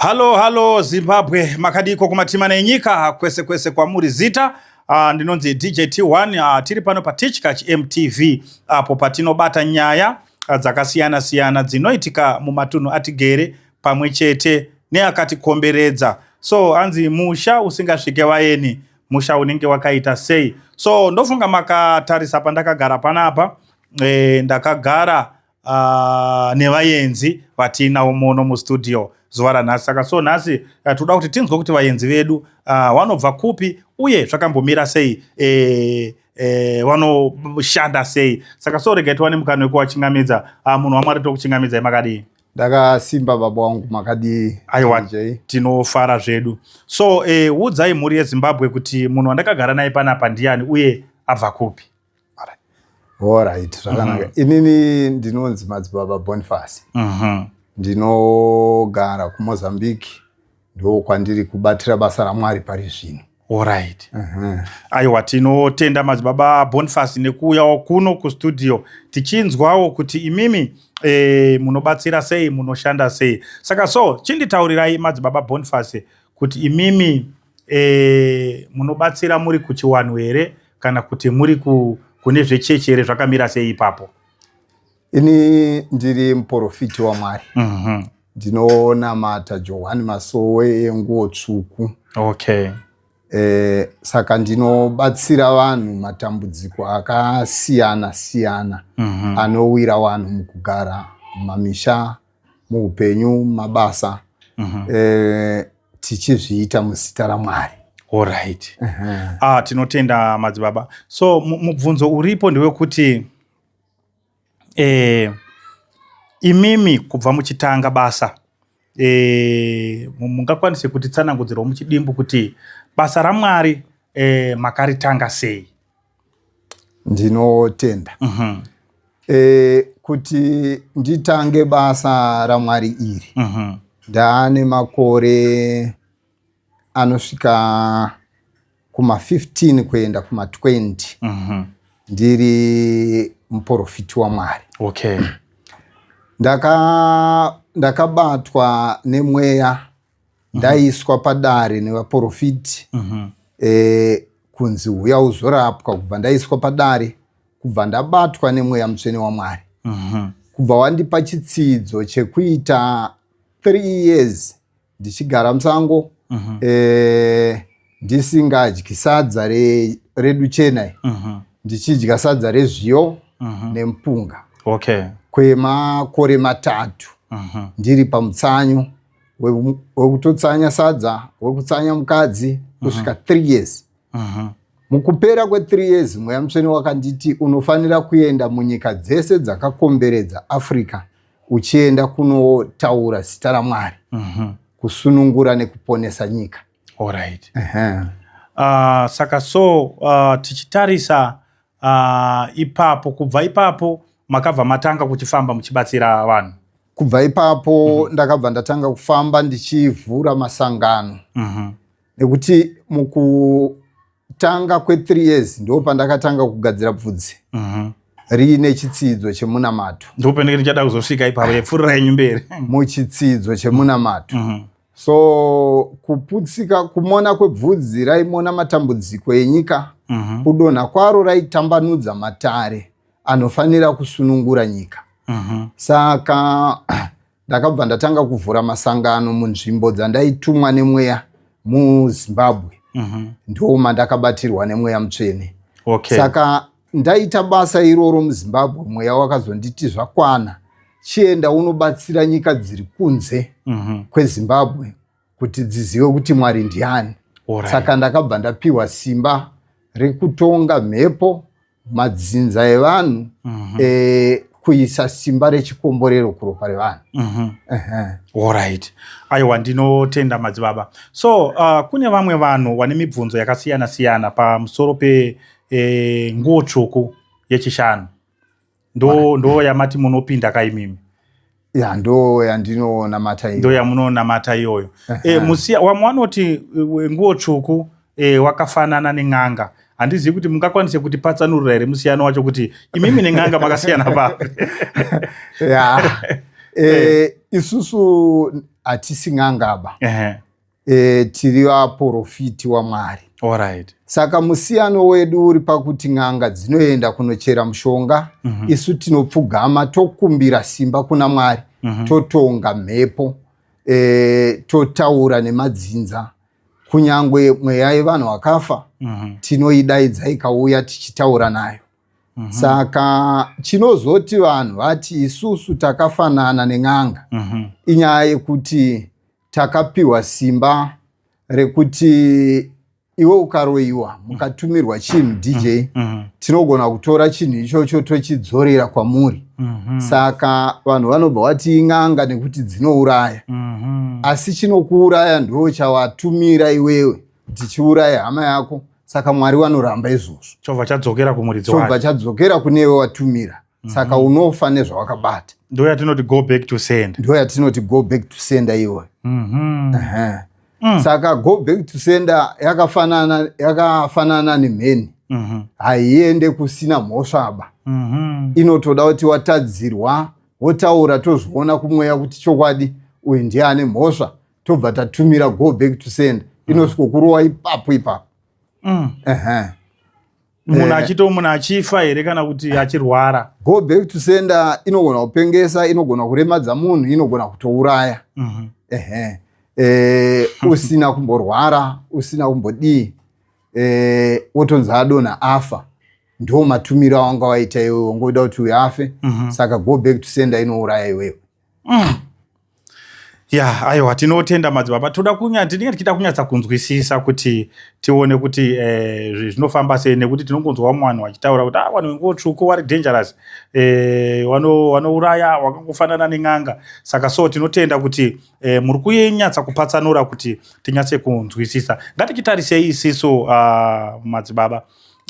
Halo halo Zimbabwe, makadiko kumatima enyika kwese kwese kwamuri. Zita ndinonzi DJ T1. Tiri pano paTichkach MTV apo patinobata nyaya dzakasiyana siyana dzinoitika mumatunhu atigere pamwe chete neakatikomberedza. So hanzi musha usingasvike vaeni, musha unenge wakaita sei? So ndofunga makatarisa pandakagara panapa. Ndakagara nevaenzi vatiinawo muno mustudio zuva ranhasi. Saka so nhasi toda kuti tinzwe kuti vaenzi vedu vanobva kupi uye zvakambomira sei, vanoshanda sei. Saka so regai tiwane mukana wekuvachingamidza. Munhu waMwari, tokuchingamidzai, makadii? Ndakasimba, baba wangu, makadii? Aiwa, tinofara zvedu. So udzai mhuri yeZimbabwe kuti munhu wandakagara naye panapa ndiani uye abva kupi. Alright, zvakanaka. Inini ndinonzi Madzibaba Boniface. Ndinogara kuMozambique, ndo kwandiri kubatira basa raMwari pari zvino. Alright. Aiwa, tinotenda Madzibaba Boniface nekuuyawo kuno kustudio tichinzwawo kuti imimi munobatsira sei, munoshanda sei. Saka so chinditaurirai, Madzibaba Boniface, kuti imimi munobatsira muri kuchiwanhu here kana kuti muri kune zvechechi here? Zvakamira sei ipapo? Ini ndiri muprofiti waMwari. Ndinonamata Johani Masowe yenguo tsvuku. Saka ndinobatsira vanhu matambudziko akasiyana siyana anowira vanhu mukugara mumamisha, muupenyu, mumabasa, tichizviita muzita raMwari. Alright. Ah, tinotenda, madzibaba. So mubvunzo uripo ndewekuti imimi kubva muchitanga basa, mungakwanise kutitsanangudzirawo muchidimbu kuti basa raMwari makaritanga sei? Ndinotenda. Kuti nditange basa raMwari iri, ndaane makore anosvika kuma 15 kuenda kuma 20 ndiri muprofiti waMwari. Ndakabatwa nemweya, ndaiswa padare nevaprofiti, kunzi huya uzorapwa. Kubva ndaiswa padare, kubva ndabatwa nemweya mutsvene waMwari, kubva wandipa chitsidzo chekuita 3 years ndichigara musango, ndisingadyi sadza redu chena, ndichidya sadza rezviyo nemupunga kwemakore 3, ndiri pamutsanyo wekutotsanya sadza, wekutsanya mukadzi, kusvika 3 years. Mukupera kwe3 years, mweya mutsvene wakanditi unofanira kuenda munyika dzese dzakakomberedza Africa, uchienda kunotaura zita raMwari, kusunungura nekuponesa nyika. Alright. Saka so tichitarisa ipapo, kubva ipapo makabva matanga kuchifamba muchibatsira vanhu? Kubva ipapo ndakabva ndatanga kufamba ndichivhura masangano, nekuti mukutanga kwe3 years ndo pandakatanga kugadzira bvudzi riine chitsidzo chemunamato. Ndopendenge ndichada kuzosvika ipapo, yepfuurira yenyu mberi. Muchitsidzo chemunamato. So kuputsika, kumona kwebvudzi raimona matambudziko enyika. Kudonha kwaro raitambanudza matare anofanira kusunungura nyika. Saka ndakabva ndatanga kuvhura masangano munzvimbo dzandaitumwa nemweya muZimbabwe. Ndo mandakabatirwa nemweya mutsvene. Saka ndaita basa iroro muZimbabwe, mweya wakazonditi zvakwana, chienda unobatsira nyika dziri kunze kweZimbabwe kuti dzizive kuti Mwari ndiani. Saka ndakabva ndapiwa simba rekutonga mhepo, madzinza evanhu, kuisa simba rechikomborero kuropa revanhu. Alright. Aiwa, ndinotenda, madzibaba. So kune vamwe vanhu vane mibvunzo yakasiyana siyana pamusoro pe nguo tsvuku yechishanu. Ndo yamati munopinda kaimimi? Ya, ndo yandinonamata iyo. Ndo yamunonamata iyoyo. Musiya wamwe vanoti nguo tsvuku wakafanana nen'anga. Handizivi kuti mungakwanise kutipatsanurira here musiyano wacho, kuti imimi nen'anga makasiyana papi? Ya, isusu Hatisi n'angaba. Tiri vaprofiti waMwari. Alright. Saka musiyano wedu uri pakuti n'anga dzinoenda kunochera mushonga, isu tinopfugama, tokumbira simba kuna Mwari, totonga mhepo, totaura nemadzinza, kunyangwe mweya yevanhu vakafa tinoidaidza ikauya, tichitaura nayo. Saka chinozoti vanhu vati isusu takafanana nen'anga inyaya yekuti takapiwa simba rekuti iwe ukaroyiwa, mukatumirwa chinhu, DJ, tinogona kutora chinhu ichocho tochidzorera kwamuri. Saka vanhu vanobva vati in'anga nekuti dzinouraya, asi chinokuuraya ndo chawatumira iwewe kuti chiuraye hama yako. Saka Mwari vanoramba izvozvo. Chobva chadzokera kumuridzi Chobva wacho. chadzokera kunewe watumira. Saka unofa nezvawakabata. Ndo yatinoti go back to sender. Ndo yatinoti go back to sender iwe. Ehe. Saka go back to sender yakafanana nemheni. Haiende kusina mhosvaba. Inotoda kuti watadzirwa, wotaura, tozviona kumweya kuti chokwadi uyu ndiye ane mhosva, tobva tatumira go back to sender, inosvikokurowa ipapo ipapo. Ehe. Munhu achito munhu achifa here kana kuti achirwara? Go back to sender inogona kupengesa, inogona kuremadza munhu, inogona kutouraya. Ehe, usina kumborwara, usina kumbodii, wotonzi adonha afa. Ndo matumiro awanga waita iwewe, wangoda kuti uyu afe. Saka go back to sender inouraya iwewe. Ya, aiwa, tinotenda madzibaba. Toda kunya tinenge tichida kunyatsa kunzwisisa kuti tione kuti zvinofamba sei, nekuti tinongonzwa vamwe vanhu vachitaura kuti ah, vanhu venguo tsvuku vari dangerous, vanouraya, wakangofanana nen'anga. Saka so tinotenda kuti muri kunyatsa kupatsanura kuti tinyatse kunzwisisa. Ngatichitarisei isisu, madzibaba,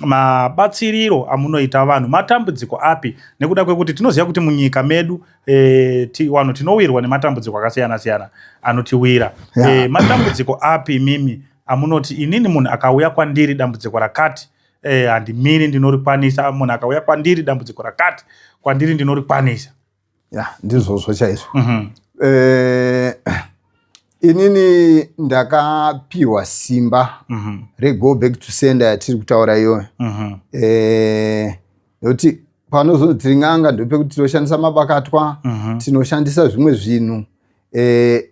mabatsiriro amunoita vanhu, matambudziko api, nekuda kwekuti tinoziva kuti munyika medu vanhu tinowirwa nematambudziko akasiyana siyana anotiwira. Matambudziko api mimi amunoti, inini munhu akauya kwandiri dambudziko rakati, handimiri, ndinorikwanisa? Munhu akauya kwandiri dambudziko rakati, kwandiri ndinorikwanisa? Ya, ndizvozvo chaizvo. Inini ndakapiwa simba rego back to sender yatiri kutaura iyoyo, nekuti panozonzi tiri n'anga ndopekuti tinoshandisa mabakatwa, tinoshandisa zvimwe zvinhu,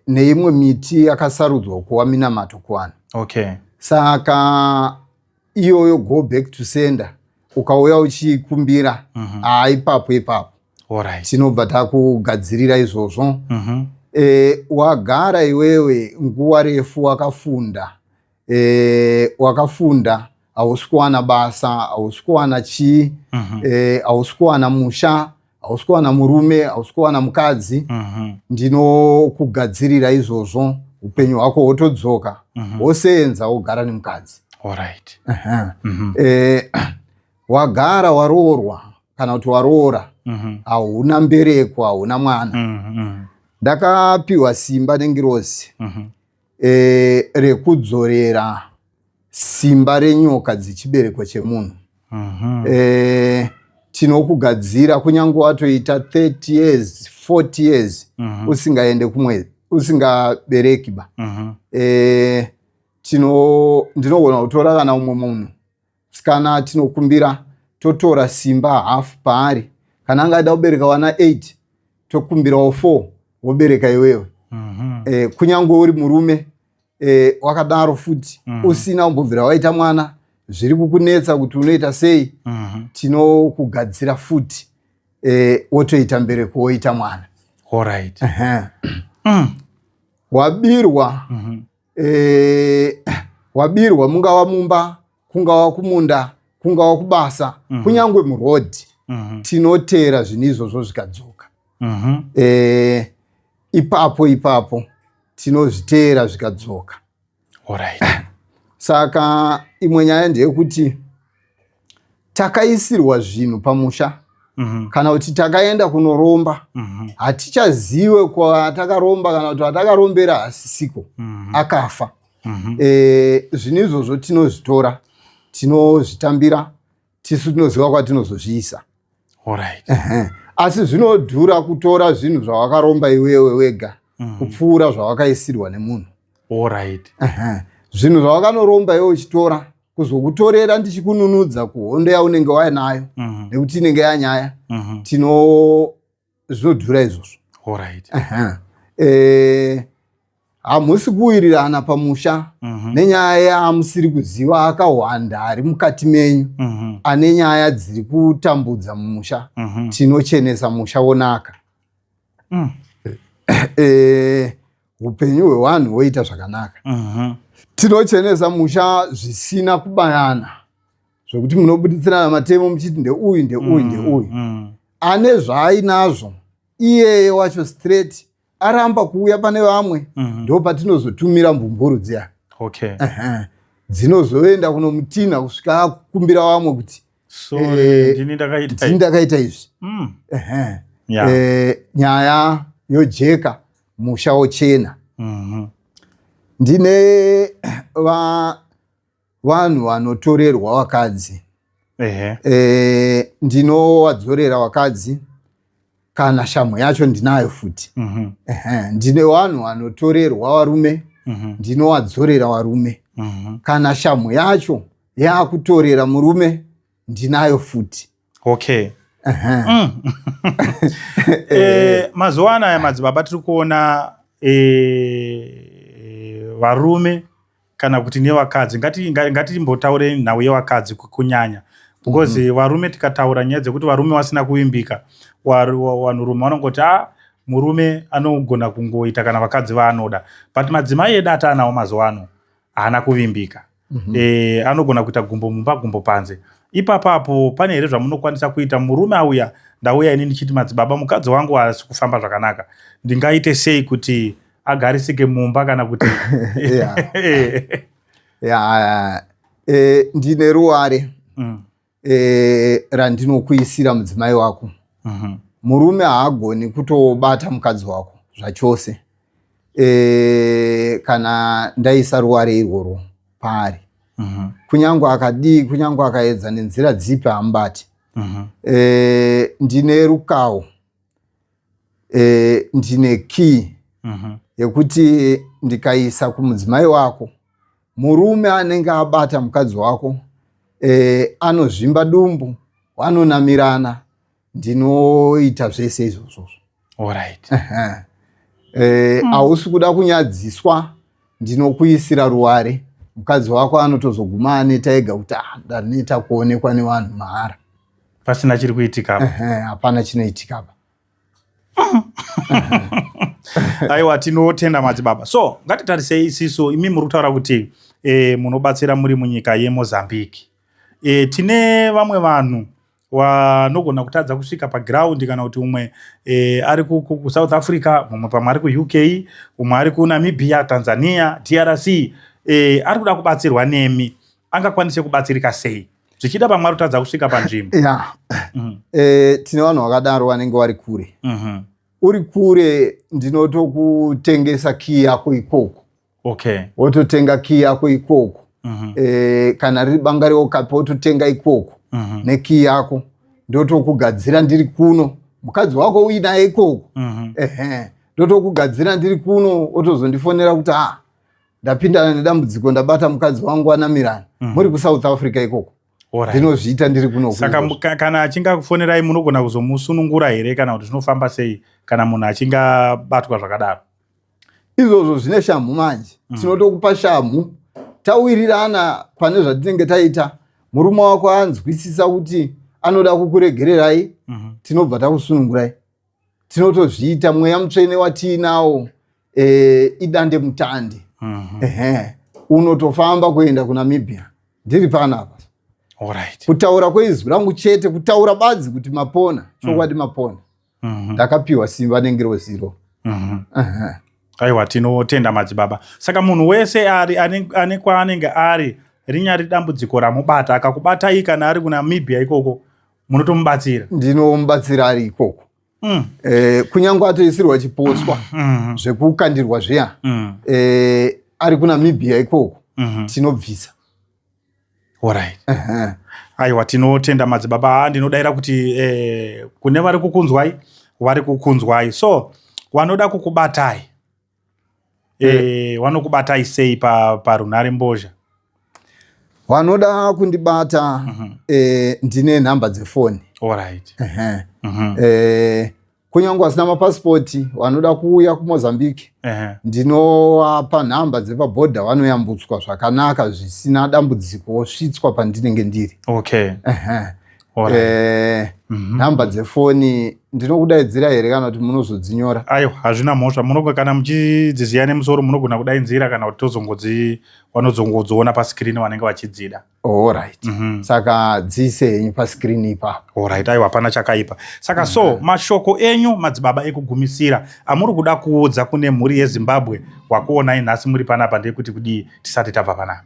neimwe miti yakasarudzwa kuva minamato kuvanhu. Saka iyoyo go back to sender, ukauya uchiikumbira, haa, ipapo ipapo tinobva takugadzirira izvozvo. Wagara iwewe nguva refu, wakafunda, wakafunda, hausi kuwana basa, hausi kuwana chii, hausi kuwana musha, hausi kuwana murume, hausi kuwana mukadzi, ndinokugadzirira izvozvo, upenyu hwako hwotodzoka, woseenza, wogara nemukadzi. Ehe. Wagara waroorwa kana kuti waroora, hauna mbereko, hauna mwana, ndakapiwa simba nengirozi rekudzorera simba renyoka dzechibereko chemunhu. Tinokugadzira kunyange watoita 30 years, 40 years usingaende kumwedzi, usingabereki ba. Ndinogona kutora kana umwe munhu sikana, tinokumbira, totora simba hafu paari. Kana angada kubereka wana 8, tokumbirawo 4, wobereka iwewe. Kunyange uri murume, wakadaro futi, usina kumbobvira waita mwana, zviri kukunetsa kuti unoita sei, tinokugadzira futi, wotoita mbereko, woita mwana. Ehe. Wabirwa, wabirwa, mungava mumba, kungava kumunda, kungava kubasa, kunyange murodhi, tinotera zvinhu izvozvo zvikadzoka. Ipapo ipapo tinozviteera zvikadzoka. Saka imwe nyaya ndeyekuti takaisirwa zvinhu pamusha kana kuti takaenda kunoromba, hatichazive kwatakaromba kana kuti watakarombera hasisiko, akafa. Zvinhu izvozvo tinozvitora, tinozvitambira, tisu tinoziva kwatinozozviisa. Ehe. Asi zvinodhura kutora zvinhu zvawakaromba iwewe wega. Kupfuura zvawakaisirwa nemunhu. Alright. Zvinhu zvawakanoromba iwe uchitora kuzokutorera ndichikununudza kuhondo yaunenge wainayo, nekuti inenge yanyaya, tino zvinodhura izvozvo. Alright. Hamusi kuwirirana pamusha nenyaya yaamusiri kuziva, akahwanda ari mukati menyu, ane nyaya dziri kutambudza mumusha. Tinochenesa musha wonaka. Upenyu hwevanhu hwoita zvakanaka. Tinochenesa musha zvisina kubayana, zvokuti munobuditsirana matemo muchiti ndeuyu, ndeuyu, ndeuyu. Ane zvaainazvo iyeye wacho straight aramba kuuya pane vamwe, ndo patinozotumira mbumburu dziya dzinozoenda kunomutina kusvika akukumbira vamwe kuti Sorry, ndini ndakaita ndini ndakaita izvi. Nyaya yojeka, musha wochena. Ndine vanhu vanotorerwa vakadzi. Ndinovadzorera vakadzi kana shamhu yacho ndinayo futi. Ndine vanhu vanotorerwa varume. Ndinovadzorera varume. Kana shamhu yacho yakutorera murume ndinayo futi. Okay. Mazuva anaya, madzibaba, tiri kuona varume kana kuti nevakadzi, ngatimbotaure nhau yevakadzi kunyanya, because varume tikataura nyaya dzekuti varume vasina kuvimbika, vanhurume vanongoti a murume anogona kungoita kana vakadzi vaanoda, but madzimai edu ataanawo mazuva ano haana kuvimbika. Anogona kuita gumbo mumba, gumbo panze. Ipapapo pane here zvamunokwanisa kuita? Murume auya, ndauya ini ndichiti, "Madzibaba, mukadzi wangu haasi kufamba zvakanaka, ndingaite sei kuti agarisike mumba?" Kana kuti Ya, ndine ruware randinokuisira mudzimai wako. Murume haagoni kutobata mukadzi wako zvachose kana ndaisa ruware irworwo paari. Kunyange akadii, kunyange akaedza nenzira dzipi, hamubati. Ndine rukawo, ndine key yekuti ndikaisa kumudzimai wako, murume anenge abata mukadzi wako anozvimba dumbu, vanonamirana, ndinoita zvese izvozvozvo. Alright. Hausi kuda kunyadziswa, ndinokuisira ruware, mukadzi wako anotozoguma aneta ega kuti, "Ah, ndaneta kuonekwa nevanhu mahara." Pasina chiri kuitika apa. Ehe, hapana chinoitika apa. Aiwa, tinotenda, madzibaba. So ngatitarisei isisu, imi muri kutaura kuti munobatsira muri munyika yeMozambique. Tine vamwe vanhu vanogona kutadza kusvika paground, kana kuti umwe ari kuSouth Africa, mumwe pamwe ari kuUK, umwe ari kuNamibia, Tanzania, DRC, ari kuda kubatsirwa nemi, angakwanise kubatsirika sei? Zvichida pamwe ari kutadza kusvika panzvimbo. Ya. Tine vanhu vakadaro vanenge vari kure. Uri kure, ndinotokutengesa key yako ikoko. Wototenga key yako ikoko. Kana riri banga reokapi, wototenga ikoko nekey yako, ndotokugadzira ndiri kuno, mukadzi wako uinaye ikoko. Ehe, ndotokugadzira ndiri kuno, wotozondifonera kuti, "Ah, ndapindana nedambudziko, ndabata mukadzi wangu anamirana." Muri kuSouth Africa ikoko, ndinozviita ndiri kuno. Saka kana achinge akufonerai, munogona kuzomusunungura here, kana kuti zvinofamba sei kana munhu achinge abatwa zvakadaro? Izvozvo zvine shamhu manje. Tinotokupa shamhu tawirirana pane zvatinenge taita, murume wako anzwisisa kuti anoda kukuregererai, tinobva takusunungurai. Tinotozviita, mweya mutsvene watiinawo idande mutande. Ehe, unotofamba kuenda kuNamibia ndiri panapa. Kutaura kweizwi rangu chete, kutaura badzi kuti mapona, chokwadi mapona. Ndakapiwa simba nengirozi iro. Ehe. Aiwa, tinotenda, madzibaba. Saka munhu wese ari ane kwaanenge ari, rinyari dambudziko ramubata, akakubatai kana ari kuNamibia ikoko, munotomubatsira? Ndinomubatsira ari ikoko. Kunyange atoisirwa chipotswa zvekukandirwa zviya, ari kuNamibia ikoko, tinobvisa. Alright. Aiwa, tinotenda, madzibaba. Ndinodayira kuti kune vari kukunzwai, vari kukunzwai, so vanoda kukubatai. Vanokubatai sei parunhare mbozha? Vanoda kundibata, ndine nhamba dzefoni. Alright. Ehe. Kunyange vasina mapasipoti, vanoda kuuya kuMozambique, ndinovapa nhamba dzepabhodha, vanoyambutswa zvakanaka zvisina dambudziko, vosvitswa pandinenge ndiri. Ehe. Nhamba dzefoni ndinokudaidzira here kana kuti munozodzinyora? Aiwa, hazvina mhosva. Munoga kana muchidziziya nemusoro, munogona kudaidzira, kana kuti tozongodzi vanozongodziona paskirini vanenge vachidzida. Alright. Saka dziise henyu paskirini ipapo. Alright, aiwa, hapana chakaipa. Saka so mashoko enyu, madzibaba, ekugumisira amuri kuda kuudza kune mhuri yeZimbabwe wakuonai nhasi muri panapa ndekuti kudii tisati tabva panapa?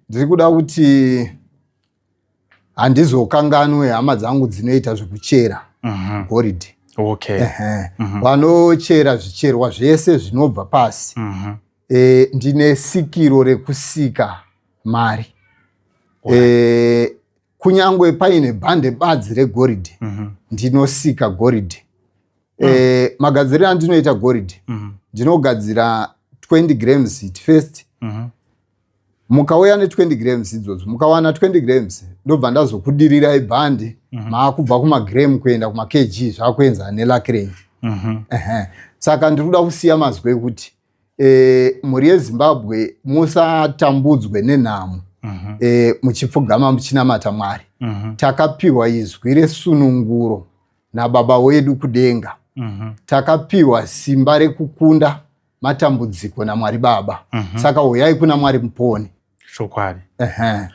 Ndiri kuda kuti handizokanganwe hama dzangu dzinoita zvekuchera goridhe. Ehe. Vanochera zvicherwa zvese zvinobva pasi. Ndine sikiro rekusika mari. Kunyangwe paine bhande badzi regoridhe, ndinosika goridhe. Magadziriro andinoita goridhe, ndinogadzira 20 grams at first. Mukauya ne20 grams idzodzo, mukawana 20 grams, ndobva ndazokudirirai bhandi, maakubva kumagram kuenda kumakg, zvakuenzana nelaki renyu. Ehe. Saka ndiri kuda kusiya mazwi ekuti mhuri yeZimbabwe, musatambudzwe nenhamo muchipfugama muchinamata Mwari. Takapiwa izwi resununguro nababa wedu kudenga. Takapiwa simba rekukunda matambudziko naMwari Baba. Saka uyai kuna Mwari muponi. Chokwadi. Ehe.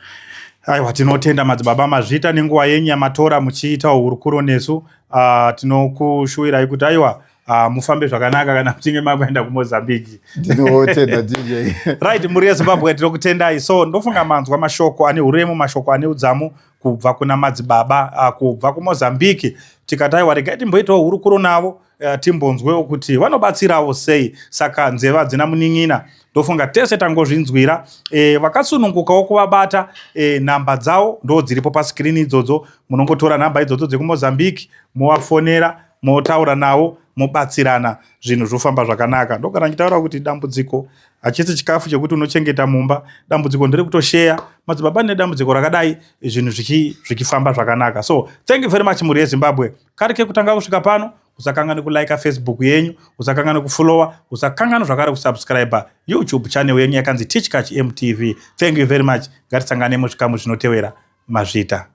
Aiwa, tinotenda madzibaba, mazvita nenguva yenyu yamatora muchiitawo hurukuro nesu. Tinokushuwirai kuti aiwa, mufambe zvakanaka kana muchinge makuenda kuMozambique. Ndinotenda, DJ. Right, mhuri yeZimbabwe, tinokutendai. So ndofunga manzwa mashoko ane uremu, mashoko ane udzamu kubva kuna madzibaba kubva kuMozambique. Tikati aiwa, regai timboitawo hurukuro navo, timbonzwewo kuti vanobatsirawo sei. Saka nzeva dzina munin'ina, ndofunga tese tangozvinzwira. Vakasunungukawo kuvabata, nhamba dzavo ndo dziripo paskirini idzodzo. Munongotora nhamba idzodzo dzekuMozambique, movafonera, motaura navo, mobatsirana, zvinhu zvofamba zvakanaka. Ndogara ndichitaura kuti dambudziko hachisi chikafu chekuti unochengeta mumba, dambudziko nderekutosheya. Madzibaba, nedambudziko rakadai, zvinhu zvichifamba zvakanaka. So thank you very much, mhuri yeZimbabwe. Kari kekutanga kusvika pano, usakangane kulike Facebook yenyu, usakangane kufollowa, usakangane zvakare kusubscribe YouTube channel yenyu yakanzi Tichkach MTV. Thank you very much. Ngatisangane muzvikamu zvinotevera. Mazvita.